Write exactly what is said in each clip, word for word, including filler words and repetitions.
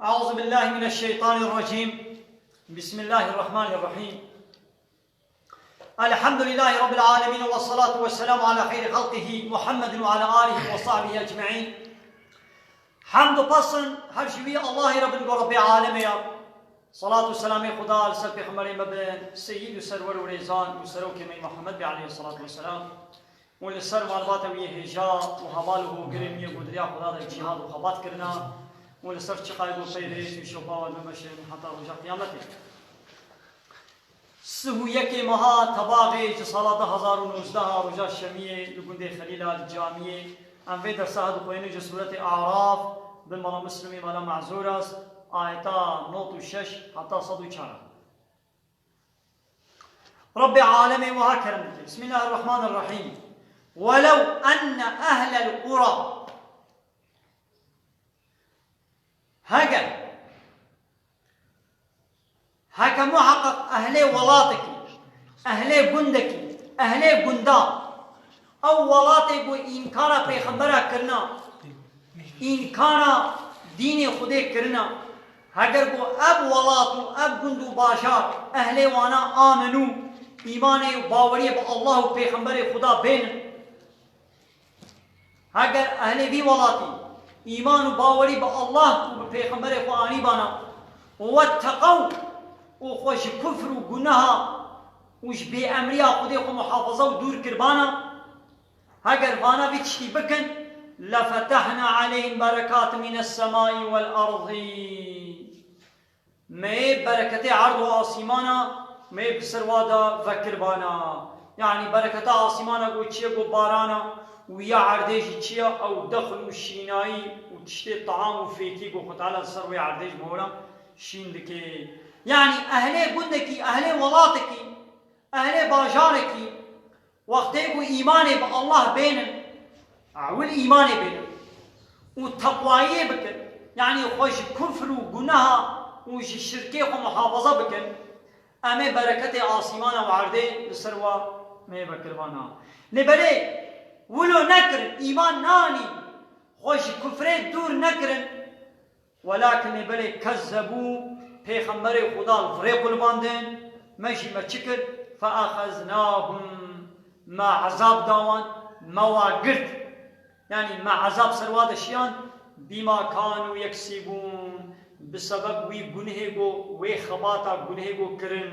أعوذ بالله من الشيطان الرجيم. بسم الله الرحمن الرحيم. الحمد لله رب العالمين، والصلاة والسلام على خير خلقه محمد وعلى آله وصحبه أجمعين. Hemd û pesn her ji wî Allahê re bin, go Rebbê alemê ya. Salat û selamê Xuda li ser pêxemberê me be, seyîd û serwer û rêzan û serokê me Muhammed be aleyhissalatu vesselam. û li ser malbata wî hêja û heval û hogirên wî yê ku di riya Xuda de cîhad û xebat kirina û li ser çiqayê ku pey rêz û şopa wan bimeşin heta roja qiyametê. Sih û yekê meha Tebaxê ji sala du hezar û nozdeh a roja şemiyê li gundê Xelîla li camiyê em vê dersa dixwînin ji sûretê Araf bin mala Muslimê mala Mezûr e, ayeta nod û şeş heta sed û çar. Rebbê alemê wiha kerem dike. Bismillahirrahmanirrahîm. Welew enne ehlel qura. Heger, heke muheqeq ehlê welatekî, ehlê gundekî, ehlê gunda, ew welatê ku înkara pêxembera kirina, înkara dînê Xwedê kirina, heger ku ev welat û ev gund û bajar ehlê wana amin û îmanê û baweriyê bi Allah û pêxemberê Xweda bênin, heger ehlê vî welatî îman û bawerî bi Allah û bi pêxemberê xwe anîbana û wetteqew û xwe ji kufr û guneha û ji bêemriya Xwedê xwe muhafaza û dûr kirbana, heger vana vî tiştî bikin, lefetehna aleyhim berekatin mines semai vel erdî. Me yê bereketê erd û asîmana me yê bi ser wa de vekiribana. Yanî bereketa asîmana ku çi ye, ku barana, û ya erdê jî çi ye, ew dexl û şînayî û tiştê team û fêkî ku Xwe Teala li ser wê erdê ji me wira şîn dike. Yanî ehlê gundekî, ehlê welatekî, ehlê bajarekî, wextê ku îmanê bi Allah bênin, ewil îmanê bênin û teqwayiyê bikin, yanî xwe ji kufr û guneha û ji şirkê xwe muhafaza bikin, em ê bereketê asîmana û erdê li ser wa me yê vekiribana. Lê belê wilo nekirin, îman nanîn, xwe ji kufrê dûr nekirin, Welakin lê belê kezzebû, pêxemberê Xuda li virê qulibandin, me jî me çi kir? Feexeznahum, me ezab da wan, me wa girt. Yanî me ezab ser wa de şiyan, bîma kanû yeksîbûn, bi sebeb wî gunhê ku, wê xebata gunhê ku kirin.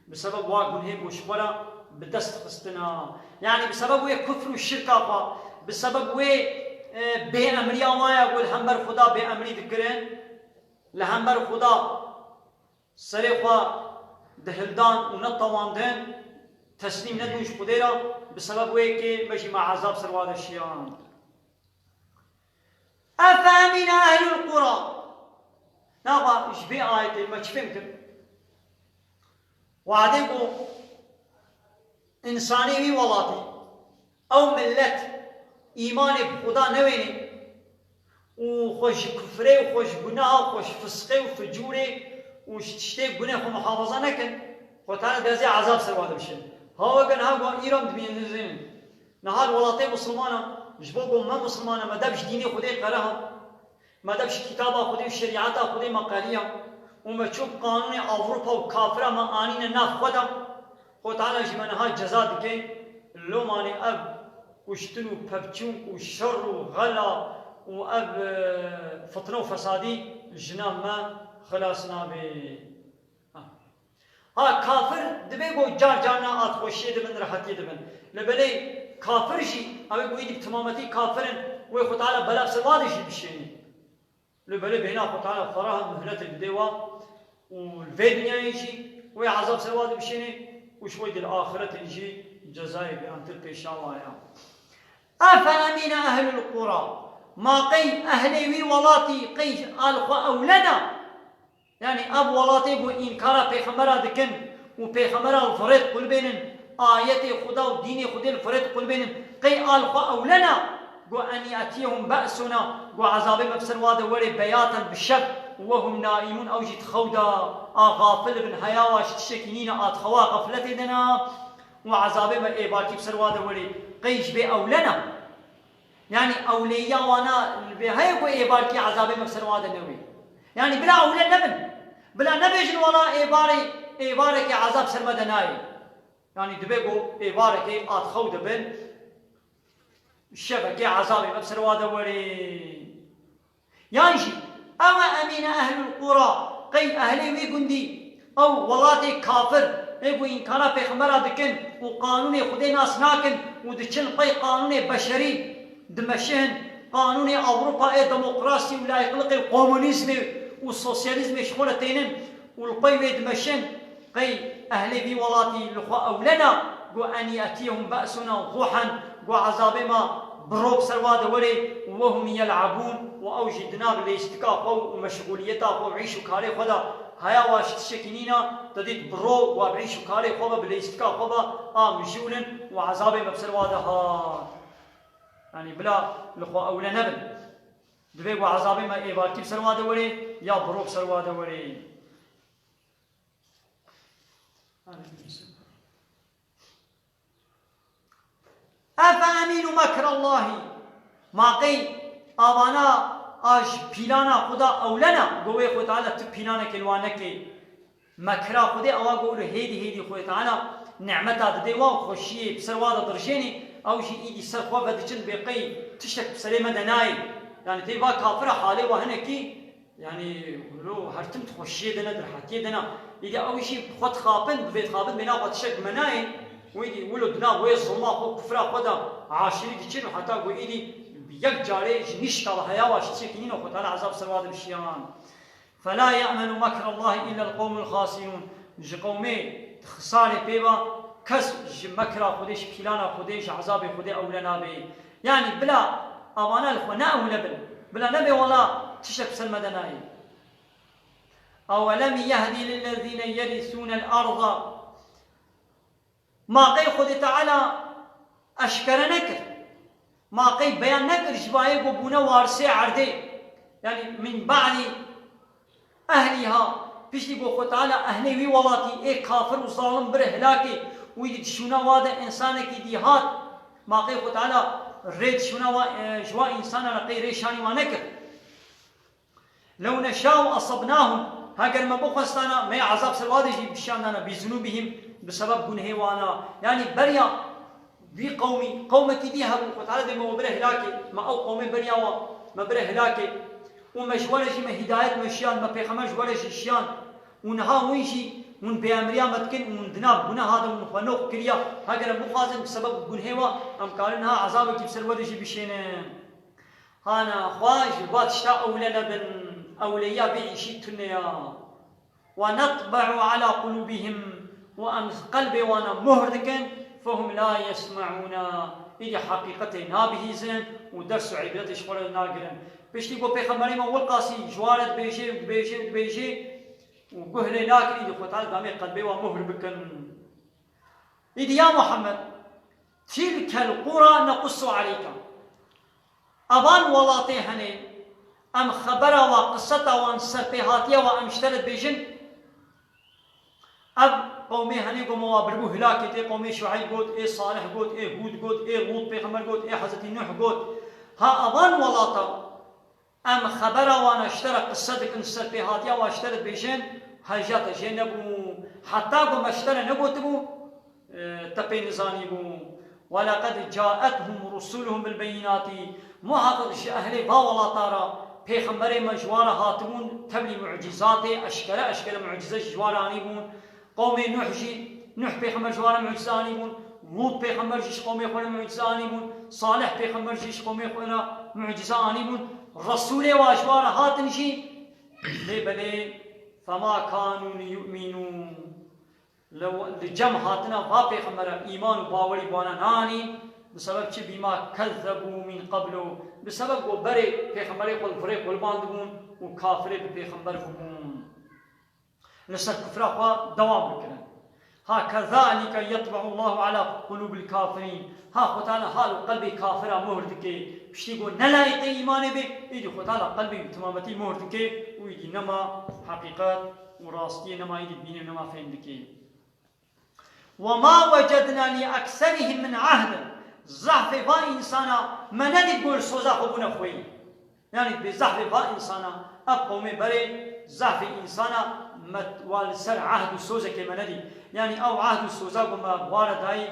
Bi sebeb wa gunhê ku ji xwe re bi dest xistina. Yanî bi sebeb wê kufr û şirka xwe, bi sebeb wê, e, bêemriya wan ya ku li hember Xuda bêemrî dikirin, li hember Xuda serê xwe dihildan û netewandin, teslîm nedibûn ji Xwedê re, bi sebeb wê yekê me jî me ezab ser wa de şiyand. Efe emîne ehlul qura. Nava ji vê ayetê me çi fêm kir? Wadê ku însanê wî welatî, ew millet îmanê bi Xuda newênê û xwe ji kufrê û xwe ji guneha, xwe ji fisqê û ficûrê û ji tiştê gunê xwe muhafaza nekin, Xwe Teala dezê ezab ser wa de bişin. Hawa gen ha wan îram dibînin. Niha li welatê misilmana, ji bo ku me misilmana, me dev ji dînê Xwedê qereha, me dev ji kitaba Xwedê û şerîeta Xwedê me qeriya û me çû qanûnê Ewropa û kafira me anîne nav xwe de, Xwe Teala jî me niha ceza dike. Lomanê ev kuştin û pevçûn û şer û xela û ev, e, fitne û fesadî ji nav me xilas nabe. Ha, kafir dibe ku car carna adxweşiyê dibin, rehetiyê dibin. Lê belê kafir jî, ew ê ku êdî bi temametî kafir in, wê Xwe Teala bela bi ser wa de jî bişêne. Lê belê bêhna Xwe Teala ferah muhletê dide wa û li vê dinyayê jî wê ezab ser wa de bişêne û ji xwe di li axiretê jî cezayê girantir pêşa wa ya. Efe emîne ehlul qura. Ma qey ehlê wî welatî qey al xwe ewlena? Yanî ev welatê ku înkara pêxembera dikin û pêxembera li firêt qulbênin, ayetê Xuda û dînê Xwedê li firêt qulbênin, qey al xwe ewlena, ku en yetiyehum be'suna, ku ezabê me bi ser wa de were beyaten bi şev, we hum naîmûn, ew jî di xew de, a xafil bin, heya wa ji tiştekî nîne, a di xewa xefletê de ne, û ezabê me êvarkî bi ser wa de were, qey ji vê ewlena? Yanî ewleyiya wana li vê heye ku êvarkî ezabê me bi ser wa de newê. Yanî bila ewle nebin. Bila nebêjin wala êvarê, êvarekê ezab ser me de nayê. Yanî dibe ku êvarekê ad xew dibin, şevekê ezabê me bi ser wa de werê. Yan jî, ewe emîne ehlul qura, qey ehlê wî gundî, ew welatê kafir, ê ku înkara pêxembera dikin û qanûnê Xwedê nas nakin û diçin pey qanûnê beşerî, dimeşihin qanûnê Ewropa ê demokrasî û layîqliqê û komunîzmê û sosyalîzmê ji xwe re tênin û li pey wê dimeşin, qey ehlê vî welatî li xwe ewlena, got, en yetiyehum be'suna duhen, got, ezabê me bi ro bi ser wa de werê, we hum yel'ebûn, û ew jî di nav lêstika xwe û meşgûliyeta xwe û îş û karê xwe de, heya wa ji tiştekî nîna, te dît bi ro wa bi îş û karê xwe ve, bi lêstika xwe ve, a mijûl in û ezabê me bi ser wa de hat. Yanî bila li xwe ewle nebin. Divê ku ezabê me êvarkî bi ser wa de werê ya bi ro bi ser wa de werê. Efe emînu mekrallahî. Ma qey avana a ji pîlana Xuda ewlena, go wê Xwe Teala tu pîlanekê li wan neke. Mekra Xwedê ewa go li hêdî hêdî Xwedê Teala nimeta didê wa û xweşiyê bi ser wa de dirjênê, ew jî îdî ser xwe vediçin bê qey tiştek bi serê me de nayê. Yanî tê va kafira halê wa hinekî, yanî wilo her tim di xweşiyê de ne, di rehetiyê de ne. Îdî ew jî bi xwe dixapin, bi vê dixapin bêna xwe tiştek bi me nayê. Wî dî wilo di nav wê zilma xwe, kufra xwe de aşirî diçin û heta ku îdî bi yek carê ji nîşka ve heya wa ji tiştekî nîne Xwe Teala ezab ser wa de bişiyan. فَلَا يَأْمَنُ مَكْرَ اللّٰهِ اِلَّا الْقَوْمُ الْخَاسِرُونَ. Ji qewmê di xisarê pê ve kes ji mekra Xwedê, ji pîlana Xwedê, ji ezabê Xwedê ewle nabe. Yanî bila avana li xwe ne ewle bin. Bila nebe wela tiştek bi ser me de nayê. اَوَلَمْ يَهْدِ لِلَّذ۪ينَ يَرِثُونَ الْأَرْضَ Ma qey Xwedê Teala eşkere nekir? Ma qey beyan nekir ji bayê ku bûne warisê erdê? Yanî min ba'dî ehliha, piştî ku Xwedê Teala ehlê wî welatî ê kafir û zalim bire hilakê û îdî di şûna wa de însanekî dî hat, ma qey Xwedê Teala rê di şûna wa, e, ji wa însanan re qey rê şanî wa nekir? لَوْ نَشَاءُ أَصَبْنَاهُمْ. Heger me bixwestana, me yê ezab ser wa de jî bişandana, بِذُنُوبِهِمْ, bi sebeb gunhê wana. Yanî beriya vî qewmî, qewmekî dî hebû, Xwe Teala dê me we bire hilakê, me ew qewmê beriya wa, me bire hilakê. Û me ji we re jî me hîdayet me şiyan, me pêxember ji we re jî şiyan. Û niha hûn jî, hûn bêemriya me dikin û hûn di nav guneha de hûn xwe noq kiriya. Heger em bixwazin bi sebeb gunhê wa, em karin niha ezabekî bi ser we de jî bişênin. Hana xwe ji va tişta ewle nebin, ewleya vê îşî tune ya. وَنَطْبَعُ عَلَى قُلُوبِهِمْ, û em qelbê wana muhr dikin, فَهُمْ لَا يَسْمَعُونَ, îdî heqîqetê nabihîzin û ders û îbretê ji xwe re nagirin. Piştî ku pêxemberê me Wilqasî ji wan re dibêjê û dibêjê û dibêjê û guh lê nakin, îdî Xwe Teala damê qelbê wan muhr bikin. Îdî ya Muhammed, تِلْكَ الْقُرَى نَقُصُّ عَلَيْكَ. Evan welatê hene, em xebera wa, qiseta wan, serpêhatiya wa em ji te re dibêjin. Ev qewmê hene ku me wa biribû hilakê, tê qewmê Şueyb got, ê Salih got, ê Hûd got, ê Lût pêxember got, ê Hezretî Nuh got. Ha evan welata, Em xebera wana ji te re qise dikin, serpêhatiya wa ji te re dibêjin, heja te jê nebû. Heta ku me ji te re negotibû, e, te pê nizanîbû. وَلَقَدْ جَاءَتْهُمْ رُسُلُهُمْ بِالْبَيِّنَاتِ. Muheqeq ji ehlê va welata re pêxemberê me ji wan re hatibûn, tevlî mucîzatê, eşkere eşkere mucîze ji wan re anîbûn. Qewmê Nuh jî, Nuh pêxember ji wan re mucize anîbûn, Lût pêxember jî ji qewmê xwe re mucize anîbûn, Salih pêxember jî ji qewmê xwe re mucize anîbûn. Resûlê wa ji wan re hatin jî, lê belê, فَمَا كَانُوا لِيُؤْمِنُوا. Li, li cem hatina va pêxembera îman û bawerî bi wana nanî, bi sebeb çi? بِمَا كَذَّبُوا مِنْ قَبْلُ. Bi sebeb ku berê pêxemberê xwe li virê xwe libandibûn û kafirê bi pêxember bûbûn. Li ser kufra xwe dewam bikirin. Ha, كَذَٰلِكَ يَطْبَعُ اللّٰهُ عَلَى قُلُوبِ الْكَافِرِينَ. Ha, Xwe Teala ha li qelbê kafira muhr dike. Piştî ku ne layîqê îmanê be, îdî Xwe Teala qelbê wî timametî muhr dike û îdî nema heqîqet û rastiyê nema îdî dibîne û nema fêm dike. وَمَا وَجَدْنَا لِأَكْثَرِهِمْ مِنْ عَهْدٍ. Zehfê va însana me nedît ku li soza xwe bûne xweyî. Yanî bi zehfê va însana, ev qewmê berê Zehfê însana me wa li ser ehd û sozekê me nedî. Yanî ew ehd û soza ku me bi wa re dayî,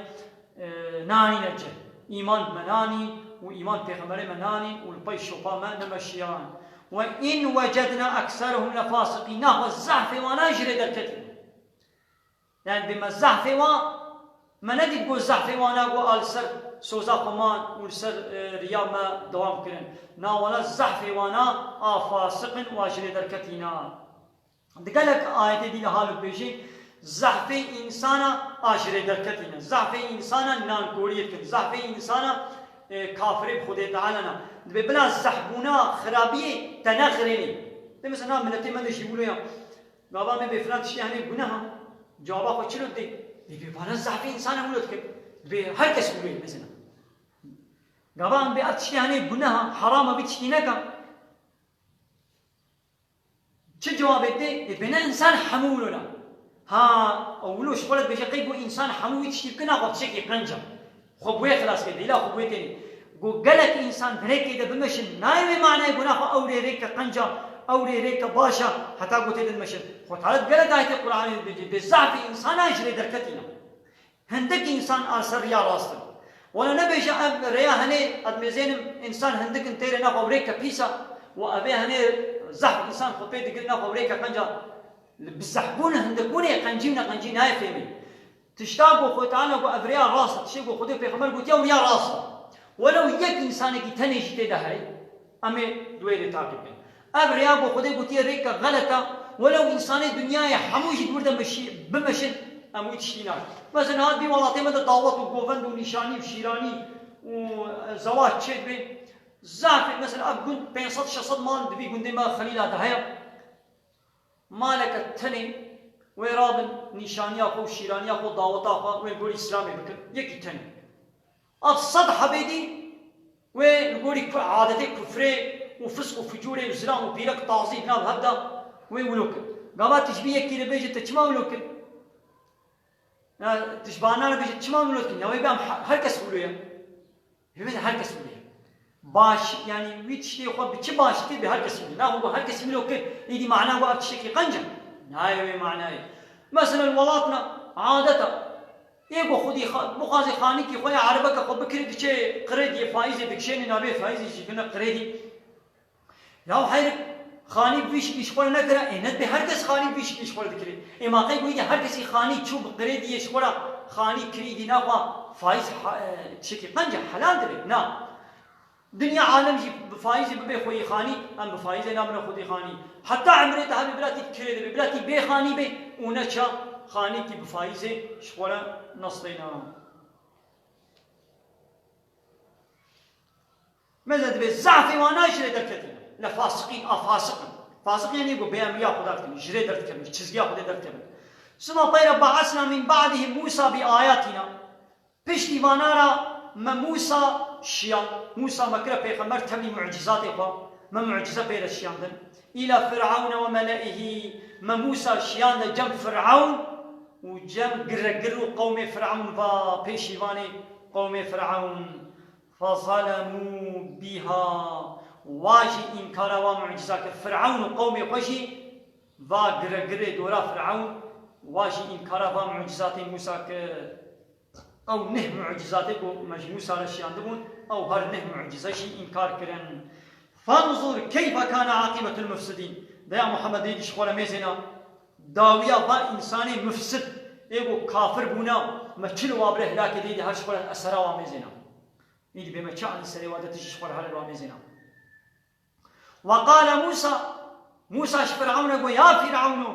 e, nanîne cih. Îman bi me nanîn û îman pêxemberê me nanîn û li pey şopa me nemeşiyan. Ve in wecedna ekserehum lefasiqîn. Naxwe zehfê wana jî rê derketî. Yani bê me zehfê wan, me nedît ku zehfê wana ku a li ser soza xwe man û li ser, e, riya me dewam kirin. Na wala zehfê wana a fasiqin û a ji lê derketîna. Di gelek ayetê dî de halo dibêjê, zehfê însana a ji lê derketîne. Zehfê însana nankoriyê dikin. Zehfê însana, e, kafirê bi Xwedê Teala ne. Dibê bila zehbûna xirabiyê te nexirênê. Dê mesela miletê me de jî wilo ya. Gava me bê filan tiştê henê guneha, cewaba xwe çilo dê? Dê bê bana zehfê însan hemû lo dike. Dê bê her kes wilo mesela. Gava em bê ev tiştê henê guneha, herama, vî tiştî neka. Çi cewabê dê? Dê bê ne însan hemû wilo na. Ha, ew wilo ji xwe re dibêje qey ku însan hemû vî tiştî bike, naxwe tiştekî qenc e. Xwe bi wê xilas kir, dîla xwe bi wê tênê. Ku gelek însan di rêkê de bimeşin, nayê wê manayê ku naxwe ew rê rêke qenc e, ew rê rêke baş e, heta ku tê de dimeşin. Xwe Teala di gelek ayetê Qur'anê de dibêje, bê zehfê însana jî lê derketîne. Hindik însan a ser riya rast in. Wela nebêje ev rêya henê, ez mêzênim, însan hindik in têrê naxwe ew rêke pîs e, û ev ê henê zehf însan xwe pê digir naxwe ew rêke qenc e. Li bi zehbûn, hindikbûnê qencî û neqencî nayê fêmî. Tişta ku Xwedê Teala ku ev rêya rast e, tiştê ku Xwedê û Pêxember gotiye, ew riya rast e. Welew yek însanekî tenê jî tê de heye, em ê di wê rê takîb bikin. Ev rêya ku Xwedê gotiye rêke xelet e, welew însanê dinyayê hemû jî di wir de meşî-, bimeşin, em wî tiştî nakin. Mesela niha di welatê me de dawet û govend û nîşanî û şîranî û, e, zewac çêdibe. Zafê, mesela ev gund pênc sed şeş sed mal di vî gundê me Xelîla de heye. Maleke tenê wê rabin nîşaniya xwe û şîraniya xwe û daweta xwe wê li gorî Îslamê bikin. Yekî tenê. Ev sed hebê dî wê li gorî ku-, adetê kufrê û fisk û fucûrê û zilam û pîrek tazî di nav hev de wê wilo kir. Gava tu ji vî yekî re bêje, te çima wilo kir? Ya, tu ji bana re bêje, çima wilo dikin? Ya wê bê em he-, her kes wilo ye. Hêvî her kes wilo ye. Baş, yani wî tiştê xwe bi çi başî kir, bi her kes wilo. Naxwe ku her kes wilo kir, êdî mana ku ev tiştekî qenc e. Nayê wê manayê. Mesela welatna adeta, ê ku xwedî xa-, bixwaze xanîkî xwe ya erebeke xwe bikirê, diçe krediyê faîzê dikişênê, nabê faîzê jî kirine kredî. Ya heyr, xanî bi vî şiklî ji xwe re nekira, ê ne dibê her kes xanî bi vî şiklî ji xwe re dikirê. Ê ma qey ku êdî her kesî xanî çû bi krediyê ji xwe re xanî kirî, êdî naxwe faîz ha-, e, tiştekî qenc e, helal dibe. Na. Dinya alem jî bi faîzê bibe xweyî xanî, em bi faîzê nabine xwedî xanî. Heta emrê te hebe bila tî kirê dibe, bila tî bê xanî be û ne ça xanîkî bi faîzê ji xwe re nesteyna. Meze dibê zafê wana ji lê derketîne. Le fasiqîn, a fasiq in. Fasiq yanî ku bêemriya Xuda dikin, ji rê derdikevin, ji çizgiya Xwedê derdikevin. Suma peyre ba'asna min ba'dihi Musa bi ayatina. Piştî vana ra me Musa şiyan. Musa me kire pêxember tevlî mucîzatê xwe. Me mucîze pê re şiyandin. Îla Fir'aune ve mele'ihî. Me Musa şiyande cem Fir'aun û cem giregir û qewmê Fir'aun va pêşîvanê qewmê Fir'aun. Fezalemû bîha. Wa jî înkara wa mucîza kir. Fir'ewn û qewmê xwe jî va giregirê dora Fir'ewn, wa jî înkara va mucîzatê Mûsa kir. Ew neh mucîzatê ku me ji Mûsa re şiyandibûn, ew her neh mucîze jî înkar kirin. Fanzur keyfe kane aqibetul mufsidîn. De ya Muhammed, êdî ji xwe re mêzêna dawiya va însanê mufsid, ê ku kafir bûna, me çi li wa bire hilakê de, êdî her ji xwe re esera wa mêzêna. Îdî bê me çi anî serê wa de, tu jî ji xwe re here li wa mêzêna. Ve qale Mûsa, Mûsa ji Fir'ewn re got, ya Fir'ewno,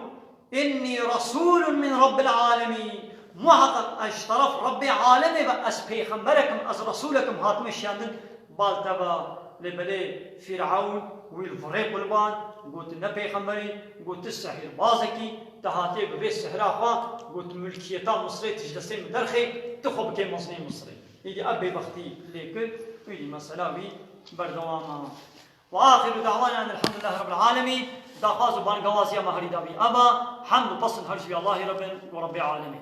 innî resûlun min Rabbil alemîn. Muheqeq ez ji teref Rebbê alemê ve ez pêxemberek im, ez resûlek im, hatime şiyandin bal te ve. Lê belê Fir'ewn wî li virê qulban, got, ne pêxemberî, got, tu sihîrbazekî, tu hatiye bi vê sihra xwe, got, milkiyeta Misrê tu ji destê min derxê, tu xwe bikê mezinê Misrê. Îdî ev bêbextî lê kir, îdî mesela wî berdewam e. Ve axiru da'wana enelhamdülillahi rabbil alemîn. Daxwaz û bangewaziya me herî dawî ev e. Hemd û pesn her ji vî Allahî re bin, ku Rebbê alemê.